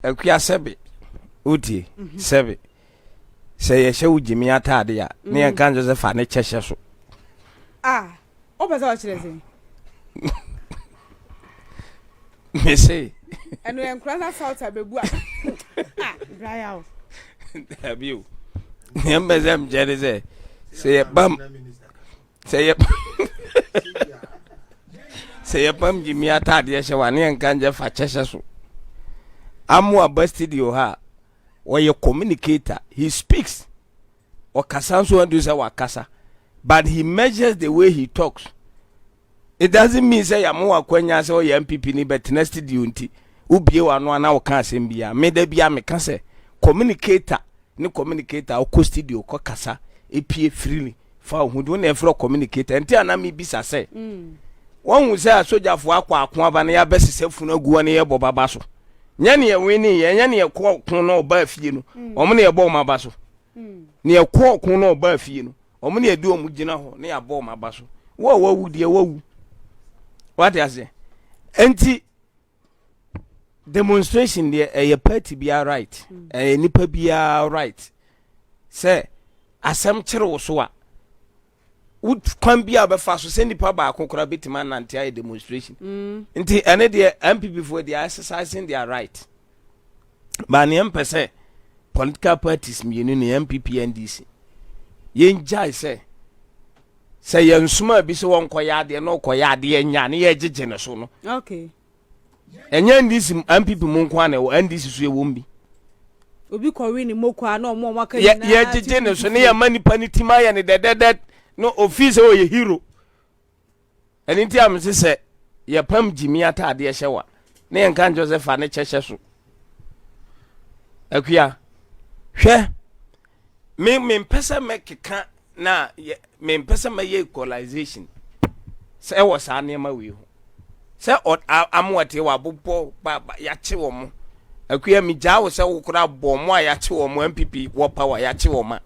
Akua sɛbe wotie sɛbe sɛ yɛhyɛ wo gyimi ataade a ne yɛnka nkyerɛ sɛ fa ne kyɛ hyɛ so. Ah, wopɛ sɛ ɔkyerɛ sɛn? Mese. Ɛno yɛ nkora na south abɛbu a. Ah, braya o. Dabi o. Nea mpɛ sɛ mekyerɛ ne sɛ sɛ yɛbam sɛ yɛ sɛ yɛpam gyimi ataadeɛ hyɛ wa ne yɛnka nkyɛ fa kyɛ hyɛ so. Amo aba studio ha a ɔyɛ communicator he speaks ɔkasa nso ɔntu sɛ wakasa but he measures the way he talks it doesn't mean sɛ yɛama wakwanya sɛ ɔyɛ npp ni bɛtena studio nti wobie w'ano ana woka asɛm bia meda bia meka sɛ communicator ne communicator ɔkɔ studio kɔ kasa epie freely fa wo ho di wo na ɛfrɛ communicator nti ana mebisa sɛ wɔn hu sɛ asogyafoɔ akɔ ako aba na yɛabɛsesa funu agu hɔ na yɛbɔ baba so nyɛ ne yɛwe ne yɛ nyɛ ne yɛkɔ ɔko na ɔbaa fie no wɔn ne yɛbɔ wɔn aba so ne yɛkɔ ɔko na ɔbaa fie no wɔn ne yɛde wɔn gyina hɔ na yɛabɔ wɔn aba so wo a wawu deɛ wawu wate aseɛ nti demonstration deɛ ɛyɛ party biara right ɛyɛ nipa biara right sɛ asɛm kyerɛ wo so a wo kwan bi a bɛfa so sɛ nipa baako koraa bɛtumi anante ayɛ demonstration nti ɛne deɛ npp foɔ deɛ exercising their right but neɛ mpɛ sɛ political parties mmienu ne npp ndc yɛngyae sɛ sɛ yɛnsoma bi sɛ wɔnkɔyɛ adeɛ na ɔkɔyɛ adeɛ nya ne yɛgyegye ne so no ɛnyɛ ndc npp mu nko a na ɛwɔ ndc so yɛwɔ mu bi obi kɔwe ne moko a na ɔmo a ɔmo aka yɛ nyinaa yɛgyegye ne so ne yɛma nipa ne tim ayɛ ne dɛdɛdɛ na ofii sɛ ɔyɛ hero ɛne nti a mese sɛ yɛpam gyimi ataadeɛ hyɛ wa ne yɛnka nkyerɛ sɛ fa ne kyɛ hyɛ so akua hwɛ me mempɛ sɛ mɛkeka na yɛ mempɛ sɛ mɛyɛ equalization sɛ ɛwɔ saa nneɛma wei ho sɛ ɔ amoɔte wabobɔ ba ba yɛakye wɔ mo akua megyaa wo sɛ wo koraa bɔ mo a yɛakye wɔ mo npp wɔ power yɛakye wɔ ma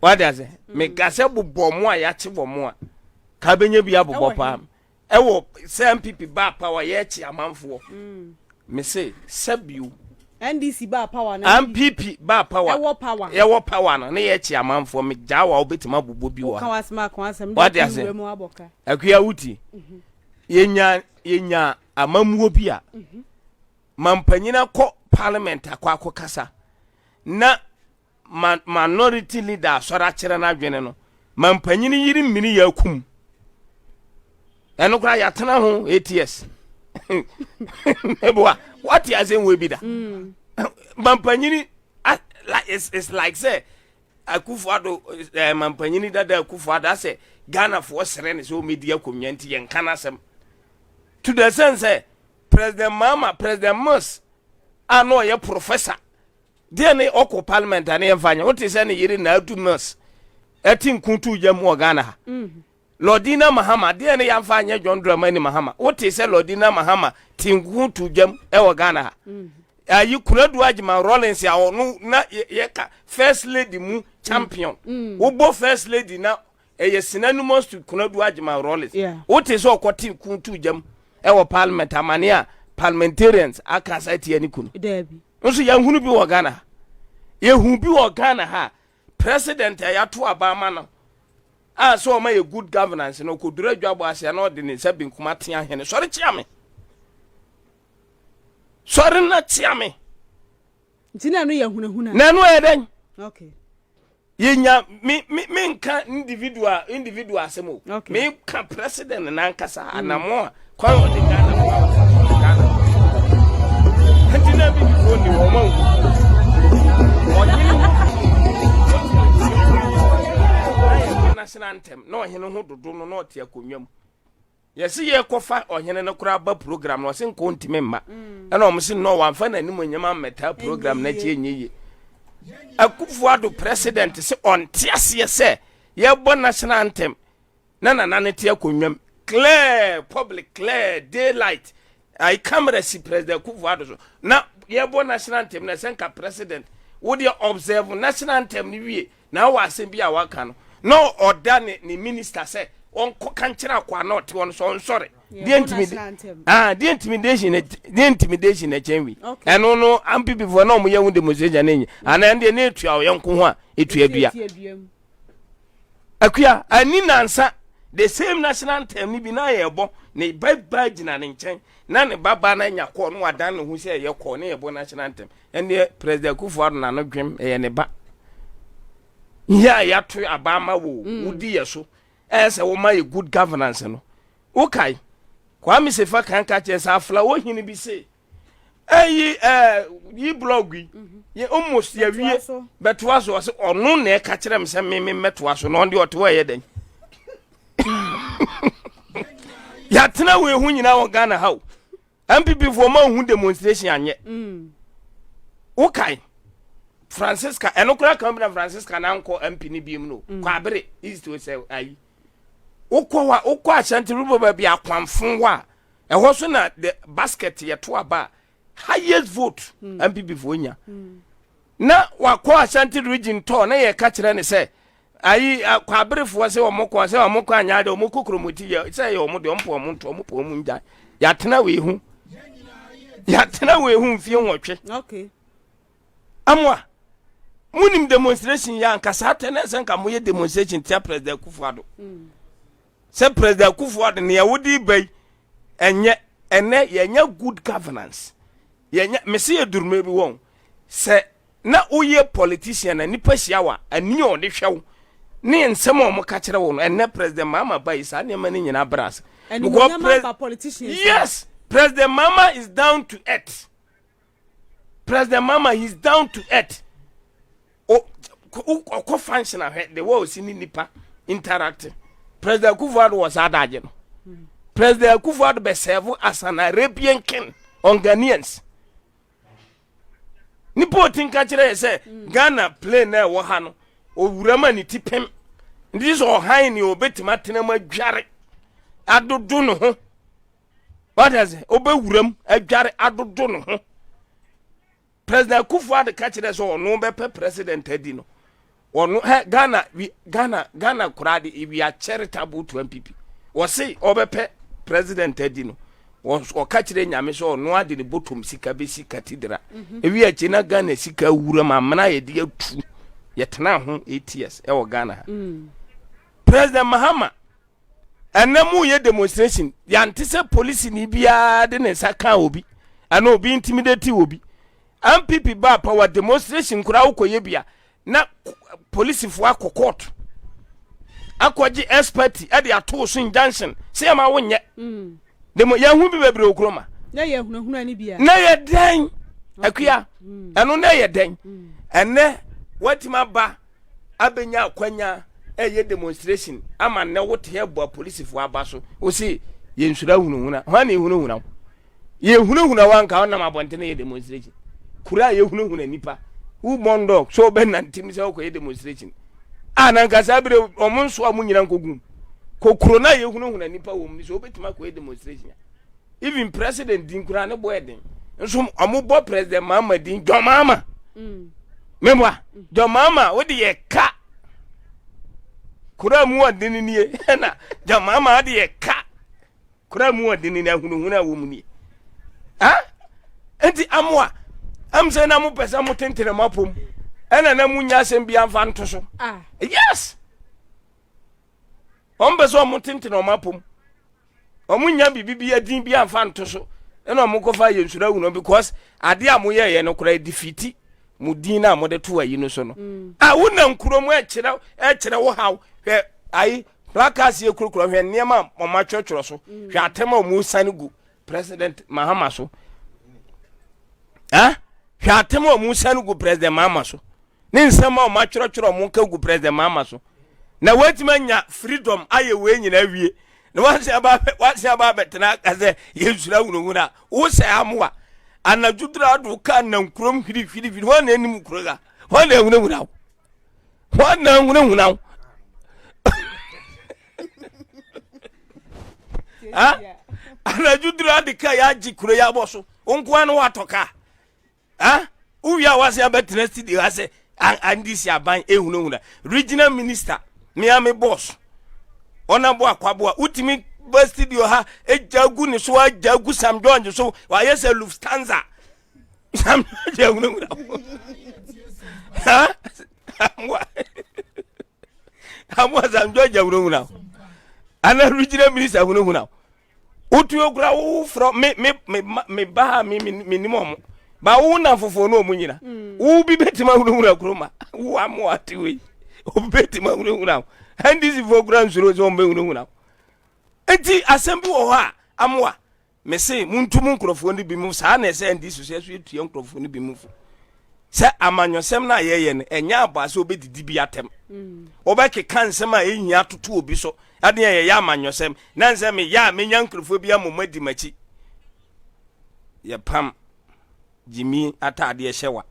wade ase meka sɛ bobɔ mo a yɛakye wɔ mo a ka bɛnya bi abobɔ Ɛwɔ paa ɛwɔ sɛ npp ba power yɛakye amanfoɔ mese sɛbio ndc ba power na npp ba power ɛwɔ power yɛwɔ power no ne yɛkye amanfoɔ megyaa wo a wobɛtumi abobɔ bi wɔ woka ha wasɛm aka wasɛm Wate ase? wura mu abɔka akua wuti yɛnya yɛnya amammuo bi a mampanyin akɔ parliament akɔ akɔ kasa na ma minority leader asɔre akyerɛ n'adwene no mampanyin yiri mmiri yɛ akum ɛno koraa yɛatena ho 8 years eboa wate asɛm wɔ bi da mampanyini like it's like sɛ akufo ado mampanyini dada akufo ado asɛ ghanafoɔ srɛ ne sɛ ɔmɛdi akonnwa nti yɛnka n'asɛm to the sense sɛ president mahama president mills a na ɔyɛ professor deɛ ne ɔkɔ parliament a ne yɛmfa nyɛ wote sɛ ne yere na adu mills ɛte nkutu gya mu wɔ ghana ha lordina mahama deɛ ne yɛmfa nyɛ john dramani mahama wote sɛ lordina mahama te nkutu gyam ɛwɔ ghana ha ayi konadu agyeman rawlings a ɔno na yɛka first lady mu champion wobɔ first lady na ɛyɛ synonymous to konadu agyeman rawlings wote sɛ ɔkɔte nkutu gyam ɛwɔ parliament amane a parliamentarians aka sa tia ne kunu daabi nso yɛnhunu bi wɔ ghana ha yɛhu bi wɔ ghana ha president a yɛato aba ama no a sɛ ɔma yɛ good governance no ɔkɔduru adwabɔ ase a na ɔde ne nsa benkum ate ahene sɔre kyea me sɔre na kyea me nti na ɛno yɛ hunahuna na ɛno ɛyɛ dɛn yɛnya me me menka individual individual asɛm o meka president nankasa anamo a kwan a ɔde ghana ghana nti na bibifoɔ ni wɔn ahu ɔhene ho ɔte national anthem na ɔhene ho dodo no na ɔte akonnwa mu yɛsi yɛkɔfa ɔhene no koraa ba program na ɔse nkɔ ntumi mma ɛna ɔmo se no wamfa n'anim onyam ammɛtaa program n'akyi ɛnyɛ yie akufo ado president sɛ ɔnte aseɛ sɛ yɛbɔ national anthem na nana ne te akonnwa mu clear public clear daylight ayi camera si president akufo ado so na yɛbɔ national anthem na ɛsɛ nka president wodeɛ observe national anthem no wie na wɔ asɛm bi a waka no na ɔda ne ne minister sɛ ɔnkɔ ka nkyerɛ akɔ a na ɔte hɔ no sɛ ɔnsɔre Deɛ ah, deɛ intimidation deɛ intimidation na ɛkyɛn wi. Ɛno no NPP foɔ na wɔn yɛ ho demonstration ne nyɛ. Ana ɛndeɛ ne etua ɔyɛ nko ho a etua dua. Akua ani nansa the same national anthem ni bi na yɛ bɔ ne ba ba gyina ne nkyɛn na ne ba ba na nya kɔɔ no wadan ne ho sɛ ɛyɛ kɔɔ ne yɛ bɔ national anthem. Ɛndeɛ President Akufo Addo n'ano dwem ɛyɛ ne ba. Yɛ a yɛato aba ama wo wodi yɛ so ɛyɛ sɛ woma yɛ good governance no. Wokae Kwame Sefa kan ka kyerɛ sɛ afla wo hene bi se ɛyi ɛɛ yi blog yi yɛ almost yɛwie bɛtoa so ɔsɛ ɔno na ɛka kyerɛ me sɛ me me mmɛtoa so na ɔno deɛ ɔte hɔ ɛyɛ dɛn. Yɛatena wei ho nyinaa wɔ Ghana ha o. NPP foɔ ma hu demonstration anyɛ. Wokae Francisca ɛno koraa kan bi na Francisca na nkɔ MP ne biem no. Kwabere East sɛ ayi. Wokɔ hɔ a wokɔ Ashanti River baabi akwanfo hɔ a ɛhɔ so na the basket yɛto aba highest vote NPP foɔ nya. Na wakɔ Ashanti region tɔ na yɛka kyerɛ ne sɛ ayi kwaberefoɔ sɛ wɔn kɔ sɛ wɔn kɔ anya de wɔn kɔ kuromoti yɛ sɛ yɛ wɔn de wɔn pɔ wɔn nto wɔn pɔ wɔn ngya. Yɛatena wei ho yɛatena wei ho mfie 8. Amoa munim demonstration yɛ anka saa tɛ na ɛsɛ nka moyɛ demonstration tia President Akufo-Addo. Sɛ President Akufo-Addo nea wodi ba yi ɛnyɛ ɛnɛ yɛnyɛ good governance. Yɛnyɛ mese yɛ duruma bi wɔn sɛ na woyɛ politician na nipa hyia wa ani a ɔde hwɛ wo ne nsɛm a wɔn ka kyerɛ wo no. Ɛnɛ President Mahama ba yi saa nneɛma no nyinaa brɛ ase. Yes, President Mahama is down to earth. President Mahama, he is down to earth. Ɔkɔ function ahwɛ the way osi ne nipa interact. President Akufo-Addo wɔ saa adagye no. President Akufo-Addo bɛ serve as an Arabian king on Ghanaians. Nipa oti nka kyerɛ yɛ sɛ Ghana plane na ɛwɔ ha no owura ma ne ti pem nti sɛ ɔhan ne obetumi atena mu adware adodo ne ho. Wata sɛ obɛwura mu adware adodo ne ho. President Akufo-Addo ka kyerɛ sɛ ɔno bɛpɛ president adi no ɔno hɛ Ghana we Ghana Ghana koraa de we are charitable to NPP. Wɔse ɔbɛpɛ president adi no ɔka kyerɛ Nyame sɛ ɔno ade ne bɔtɔm sika bɛsi cathedral. Ewi akyi na Ghana sika wura mu amena yɛde atu yɛtena ho 8 years ɛwɔ Ghana ha. President Mahama ɛnɛ mu yɛ demonstration yɛante sɛ polisi ni biara de ne nsa ka obi ɛna obi intimidate obi. NPP ba power demonstration koraa wokɔyɛ bia na polisifoɔ akɔ court akɔgye expert ɛde ato so injunction sɛ yɛma wonyɛ demo. Yɛn bi bebree wɔ kurom a na yɛ hunahuna ni bia. Na yɛ dɛn akua ɛno na yɛ dɛn ɛnɛ watumi aba abɛnya akwanya ɛyɛ demonstration ama nnɛ wote ɛbɔ apolisifoɔ aba so wosi yɛnsura hunahuna. Hwan na ehunahuna wo? Yɛhunahuna wo anka wonam abɔntene yɛ demonstration kura a yɛhunahuna nipa wo bɔndɔ so wobɛnantim sɛ wokɔyɛ demonstration a na nka saa berɛ ɔmo nso a mo nyina nkɔgum kokuro na yɛhunahuna nipa wɔ mu sɛ wobɛtumi akɔyɛ demonstration a even president din koraa ne bɔ ɛden nso ɔmo bɔ President Mahama din John Mahama mɛmoa John Mahama wode yɛ ka kura mu ɔden nie ɛna John Mahama wode yɛ ka kura mu ɔden nie ahunahuna a wɔ mu nie ha. Nti amoa am sɛ na mo pɛ sɛ mo tentene mo apom ɛna na mo nya asɛm bi amfa nto so. Yes, wɔn pɛ sɛ wɔn tentene wɔn apom wɔn nya biribi bi adin bi amfa nto so ɛna wɔn kɔfa yɛ nsura wunu because adeɛ a mo yɛ yɛ no koraa defeat mo din na mo de to ayi no so no. A wonam kurom ɛkyerɛ wo haw hwɛ ayi placards yɛ kurokuro hwɛ nneɛma a wɔn atwerɛtwerɛ so hwɛ atɛm a wɔn sane gu President Mahama so ah hwɛ atɛm a wɔn sane gu President Mahama so ne nsɛm a wɔn atwerɛtwerɛ wɔn ka gu President Mahama so na wɔatumi anya freedom ayɛ wei nyinaa wie na wɔasen aba abɛtena aka sɛ yɛnsura hunahuna wosɛ amoa anadwo duro ado ka nam kurom hwirihwirihwiri wɔn na anim kuro ha wɔn na ehunahuna wo wɔn na ehunahuna wo ha anadwo duro ade ka yɛ agye kuro yɛ abɔ so nkoa no watɔ ka ha wowie a wɔasen abɛtena studio ha sɛ NDC aban ehunahuna regional minister miami boss ɔnabɔ akwaboa wotumi. ba studio ha egya gu ne so, agya gu Sam George so, wayɛ sɛ Lufthansa. Sam George ahunahuna wo. Ha? Amoa. Amoa Sam George ahunahuna wo. Ana regional minister ahunahuna wo. Wotuo kura wo frɔ me me me me ba ha me me me nim ɔmo. Ba wo na fofoɔ no ɔmo nyina. Wo bi bɛtumi ahunahuna kuroma. Wo amoa te wei. Obi bɛtumi ahunahuna wo. NDC foɔ kura nsuro sɛ ɔmo bɛhunahuna wo. Nti asɛm bi wɔ hɔ a amoa mese montu mo nkurɔfoɔ no bi mu saa na ɛsɛ NDC so yɛso yɛtua nkurɔfoɔ no bi mu fo sɛ amanyɔsɛm no a yɛyɛ no ɛnyɛ abɔ sɛ wobɛdidi bi atɛm, wobɛkeka nsɛm a ɛhia toto obi so adeɛ. Yɛyɛ amanyɔsɛm na nsɛ meyɛ a menya nkurɔfoɔ bi amom adi m'akyi. Yɛpam gyimi ataadeɛ hyɛ wa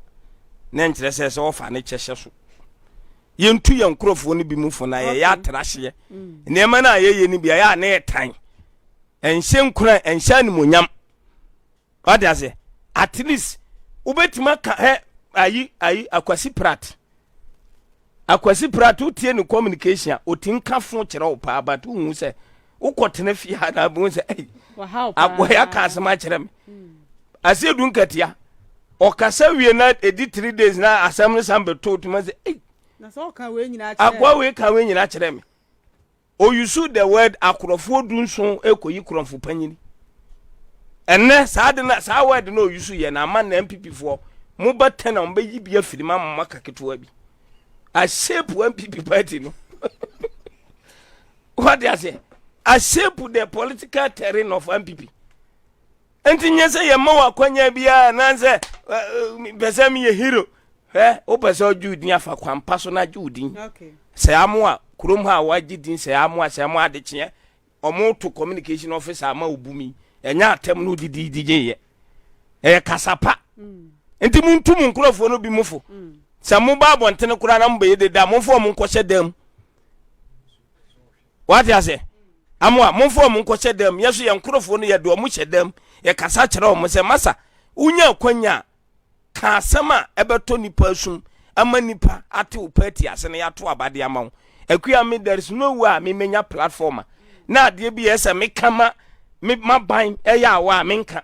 na nkyerɛ sɛ sɛ wɔfa ne kyɛ hyɛ so. Yɛntu yɛn nkurɔfoɔ no bi mu fo na yɛyɛ atrahyeɛ. Nneɛma no a yɛyɛ no bi ɛyɛ a na yɛtan ɛnhyɛ nkura, ɛnhyɛ animonyam. Wate ase? At least wobɛtumi aka hɛ ayi ayi Akwasi Pratt, Akwasi Pratt, wotie ne communication a ɔti nka fo kyerɛ wo paa, but wohu sɛ wokɔtena fie ha na wobɛhu sɛ ɛy akɔyɛ aka asɛm akyerɛ me. Asiedu Nketia ɔkasa wie na ɛdi 3 days na asɛm no san bɛtɔ tuma sɛ ɛy akoa wei ka wei nyinaa kyerɛ me. Ɔuse the word akorɔfoɔ 17 ɛkɔyi korɔmfo panyini. Ɛnɛ saa de na saa word na ɔuse yɛ na ama na NPP foɔ mo ba tɛn a wɔbɛyi bi afiri ma mo maka ketewa bi ashape NPP party no. Wate aseɛ? Ashape the political terrain of NPP. Nti nyɛ sɛ yɛma wɔ akwanya biara nansɛ pɛ sɛ meyɛ hero. Hwɛ, wopɛ sɛ ɔgye wo din afa kwampa so na agye wo din sɛ amoa kurom ha a wagye din sɛ amoa sɛ amoa adekyeɛ ɔmo to communication officer ama obu mi. Ɛnyɛ atɛm no wodidi digye yɛ, ɛyɛ kasa pa. Nti muntu mu nkurɔfoɔ no bi mu fo sɛ moba abɔntene koraa na mobɛyɛ deda, momfa ɔmo nkɔhyɛ dan mu. Wate ase? Amoa, momfa ɔmo nkɔhyɛ dan mu. Yɛso yɛn nkurɔfoɔ no, yɛde ɔmo hyɛ dan mu, yɛkasa kyerɛ ɔmo sɛ masa wonya akwanya a ka asɛm a ɛbɛtɔ nipa asum ama nipa ate wo party ase na yɛato abade ama wo. Akua me, there is no way a memenya platform a na adeɛ bi yɛ sɛ meka ma me maban ɛyɛ awa a menka.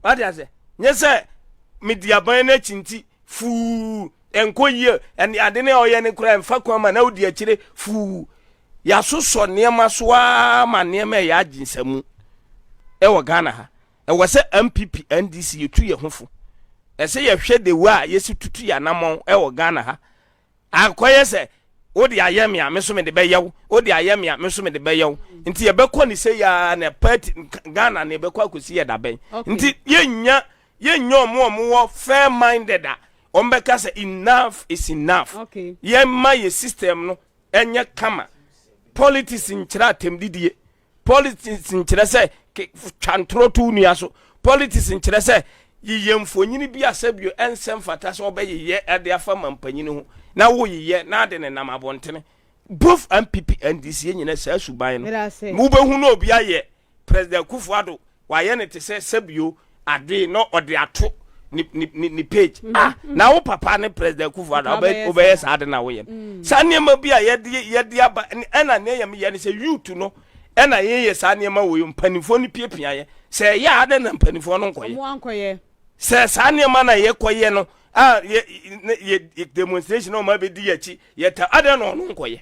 Wate ase? Nyɛ sɛ medi aban no akyi nti fuu ɛnkɔ yie, ɛne ade ne a ɔyɛ ne koraa ɛmfa kwan ma na wodi akyire fuu. Yɛasosɔ nneɛma so ara ma nneɛma ɛyɛ agye nsamu ɛwɔ Ghana ha. Ɛwɔ sɛ NPP, NDC yɛtu yɛn ho fo. Ɛsɛ yɛhwɛ de wo a yɛsi tutu yɛ anammɔn ɛwɔ Ghana ha. Akɔyɛ sɛ wode ayɛ me a, me nso mede bɛyɛ wo, wode ayɛ me a, me nso mede bɛyɛ wo. Nti yɛbɛkɔ ne sɛ yaa na party Ghana na yɛbɛkɔ akɔsi yɛ dabɛn? Nti yɛnya ɔmo a ɔmo wɔ fair minded a ɔmo bɛka sɛ enough is enough. Yɛma yɛ system no ɛnyɛ kama. Politics nkyerɛ atɛmdidie, politics nkyerɛ sɛ twa ntorɔ to wo nua so, politics nkyerɛ sɛ yiyɛ mfonyini bi a sɛbio ɛnsɛ mfata sɛ ɔbɛyeyɛ ɛde afa ma mpanyini ho na woyeyɛ na ade ne nam abɔntene. Both NPP, NDC, yɛn nyinaa saa suban no. Wobɛhu na obi ayɛ President Akufo Addo, wayɛ ne te sɛ sɛbio ade na ɔde ato ne page. Ah, na wo papa ne President Akufo Addo wobɛyɛ saa ade na woyɛ no. Saa nneɛma bi a yɛde aba ɛna nea yɛ meyɛ ne sɛ youth no ɛna yɛyɛ saa nneɛma wɔ yɛ mpanimfoɔ no piapia yɛ sɛ ɛyɛ a adɛn na mpanimfoɔ no nkɔyɛ sɛ saa nneɛma na yɛkɔyɛ no a yɛ demonstration na ɔma bɛdi yɛ akyi yɛta adɛn na ɔno nkɔyɛ?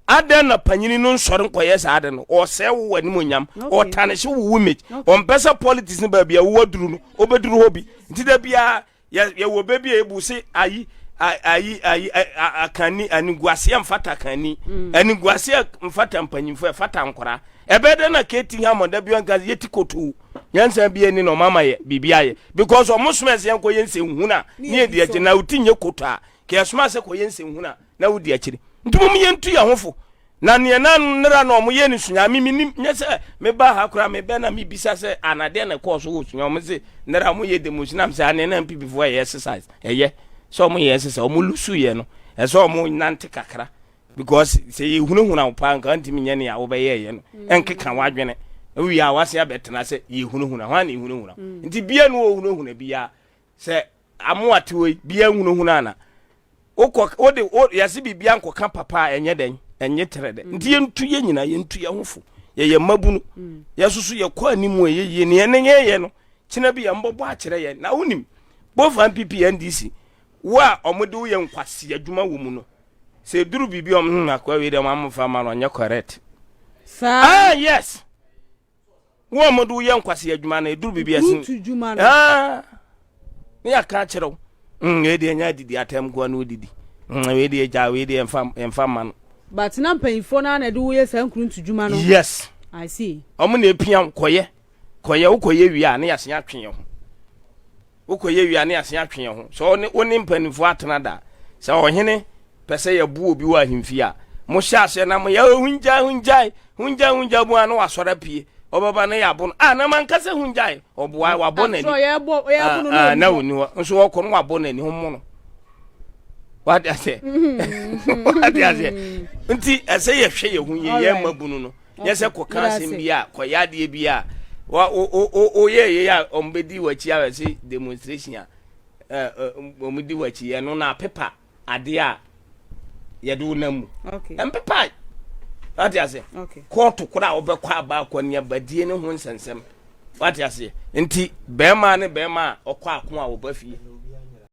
Adɛn na panyini no nsɔre nkɔyɛ saa ade no? Ɔsɛe wo w'animonyam, ɔtanehye wo image, ɔmpɛ sɛ politics no baabi a wowɔ duru no wobɛduru hɔ bi. Nti da biara yɛwɔ bɛ bi a yɛbu se ayi ayi ayi akanni aniguaseɛ mfata kanni, aniguaseɛ mfata mpanyimfoɔ, ɛfata nkwaraa. Ɛbɛyɛ dɛ na kati ha da bi nka yɛti koto nyansa bi ani na ɔma ma yɛ biribi ayɛ because ɔmo soma ɛsɛ yɛn kɔ yɛ nsɛnhunu a ne yɛ di akyi na oti nyɛ koto a ka yɛsoma sɛ kɔ yɛ nsɛnhunu a na wodi akyiri. Nti mom yɛntu yɛn ho fo na neɛ na nnera na ɔmo yɛ ne sua me menim nyɛ sɛ meba ha koraa mebɛ na mebisa sɛ anadeɛ na ɛkɔɔ so wɔ sua. Ɔmo se nnera ɔmo yɛ demonstration am sɛ aneɛ na NPP foɔ ɛyɛ exercise, ɛyɛ sɛ ɔmo yɛ exercise. Ɔmo lose yɛ no, ɛsɛ ɔmo nante kakra because sɛ yɛhunahuna wo paa nka ntumi nyɛ nea wobɛyɛ yɛ no ɛnkeka w'adwene wie a wase abɛtena sɛ yɛhunahuna hwan na yɛhunahuna. Nti bia no wɔhunahuna biara sɛ amoa te hɔ yi bia hunahuna ana wokɔ wode wo yɛse biribia nkɔka papa a ɛnyɛ dɛn ɛnyɛ trɛ dɛ. Nti yɛntu yɛ nyinaa, yɛntu yɛn ho fo. Yɛyɛ mmabunu. Yɛsoso yɛkɔ anim a ɛyɛ yie. Neɛ ne yɛyɛ no, kyena bi yɛn bɔbɔ akyerɛ yɛn. Na wonim, both NPP NDC, wo a wɔde wo yɛ nkwasi adwuma wɔ mu no, sɛ eduru biribi a wɔn hmm akoa wei deɛ wɔn amofa ma no ɔnyɛ correct. Saa. Ah yes. Wo a wɔde wo yɛ nkwasi adwuma no, eduru biribi ɛsen. Nkurutu dwuma no. Ah. Ne yɛaka akyerɛ wo. Wei deɛ nyɛ adidi atɛm nkoa na odidi. Wei deɛ gya, wei deɛ yɛmfa yɛmfa mma no. But na mpanyinfoɔ no ara na ɛde wo yɛ saa nkuruntu dwuma no. Yes. I see. Wɔn na epia wo kɔyɛ. Kɔyɛ wokɔyɛ wie a ne yɛasen atwe yɛn ho. Wokɔyɛ wie a ne yɛasen atwe yɛn ho. Sɛ ɔne wo ne mpanimfoɔ atena da a, sɛ ɔhene pɛ sɛ yɛbo obi wɔ ahemfie a, mohyɛ aseɛ na moyɛ oh, hungyae hungyae hungyae hungyae bu a na wasɔre apue. Ɔbɛba na yɛabo no. Ah, na manka sɛ hungyae. Ɔboa wabɔ n'ani. After yɛbɔ no Ah, ah, na ɔni hɔ. Nso ɔkɔ no wabɔ n'ani ho mo no. Wate aseɛ? Wate aseɛ? Nti ɛsɛ yɛhwɛ yɛn ho yie yɛn mmabunu no. Nyɛ sɛ kɔka asɛm bi a kɔyɛ adeɛ bi a woyɛ yɛ a wɔbɛdi w'akyi a wɔsi demonstration a wɔdi w'akyi ɛno na pepa adeɛ a yɛde wo nam mu mpepa wate aseɛ kɔɔto koraa a wɔbɛkɔ aba akɔ ne abadie ne ho nsɛnsɛm wate aseɛ nti bɛrima ne bɛrima a ɔkɔ ako a wɔba fie.